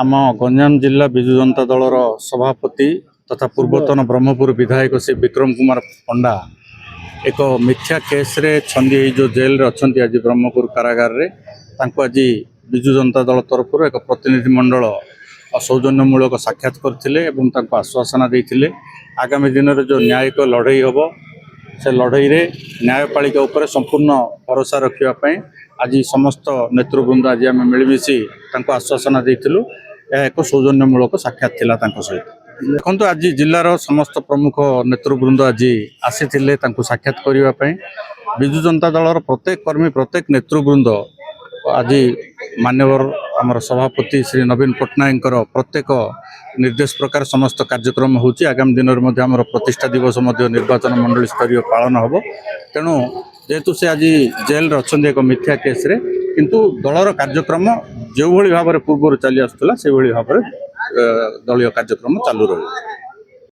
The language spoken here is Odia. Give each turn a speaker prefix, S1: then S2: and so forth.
S1: ଆମ ଗଞ୍ଜାମ ଜିଲ୍ଲା ବିଜୁ ଜନତା ଦଳର ସଭାପତି ତଥା ପୂର୍ବତନ ବ୍ରହ୍ମପୁର ବିଧାୟକ ଶ୍ରୀ ବିକ୍ରମ କୁମାର ପଣ୍ଡା ଏକ ମିଥ୍ୟା କେସ୍ରେ ଛନ୍ଦି ହେଇ ଯେଉଁ ଜେଲରେ ଅଛନ୍ତି ଆଜି ବ୍ରହ୍ମପୁର କାରାଗାରରେ, ତାଙ୍କୁ ଆଜି ବିଜୁ ଜନତା ଦଳ ତରଫରୁ ଏକ ପ୍ରତିନିଧି ମଣ୍ଡଳ ସୌଜନ୍ୟମୂଳକ ସାକ୍ଷାତ କରିଥିଲେ ଏବଂ ତାଙ୍କୁ ଆଶ୍ୱାସନା ଦେଇଥିଲେ, ଆଗାମୀ ଦିନରେ ଯେଉଁ ନ୍ୟାୟିକ ଲଢ଼େଇ ହେବ, ସେ ଲଢ଼େଇରେ ନ୍ୟାୟପାଳିକା ଉପରେ ସମ୍ପୂର୍ଣ୍ଣ ଭରସା ରଖିବା ପାଇଁ ଆଜି ସମସ୍ତ ନେତୃବୃନ୍ଦ ଆଜି ଆମେ ମିଳିମିଶି ତାଙ୍କୁ ଆଶ୍ୱାସନା ଦେଇଥିଲୁ। ଏହା ଏକ ସୌଜନ୍ୟମୂଳକ ସାକ୍ଷାତ ଥିଲା ତାଙ୍କ ସହିତ। ଦେଖନ୍ତୁ, ଆଜି ଜିଲ୍ଲାର ସମସ୍ତ ପ୍ରମୁଖ ନେତୃବୃନ୍ଦ ଆଜି ଆସିଥିଲେ ତାଙ୍କୁ ସାକ୍ଷାତ କରିବା ପାଇଁ। ବିଜୁ ଜନତା ଦଳର ପ୍ରତ୍ୟେକ କର୍ମୀ, ପ୍ରତ୍ୟେକ ନେତୃବୃନ୍ଦ ଆଜି ମାନ୍ୟବର ଆମର ସଭାପତି ଶ୍ରୀ ନବୀନ ପଟ୍ଟନାୟକଙ୍କର ପ୍ରତ୍ୟେକ ନିର୍ଦ୍ଦେଶ ପ୍ରକାର ସମସ୍ତ କାର୍ଯ୍ୟକ୍ରମ ହେଉଛି। ଆଗାମୀ ଦିନରେ ମଧ୍ୟ ଆମର ପ୍ରତିଷ୍ଠା ଦିବସ ମଧ୍ୟ ନିର୍ବାଚନ ମଣ୍ଡଳୀ ସ୍ତରୀୟ ପାଳନ ହେବ। ତେଣୁ ଯେହେତୁ ସେ ଆଜି ଜେଲରେ ଅଛନ୍ତି ଏକ ମିଥ୍ୟା କେସ୍ରେ, କିନ୍ତୁ ଦଳର କାର୍ଯ୍ୟକ୍ରମ ଯେଉଁଭଳି ଭାବରେ ପୂର୍ବରୁ ଚାଲି ଆସୁଥିଲା, ସେଇଭଳି ଭାବରେ ଦଳୀୟ କାର୍ଯ୍ୟକ୍ରମ ଚାଲୁ ରହିବ।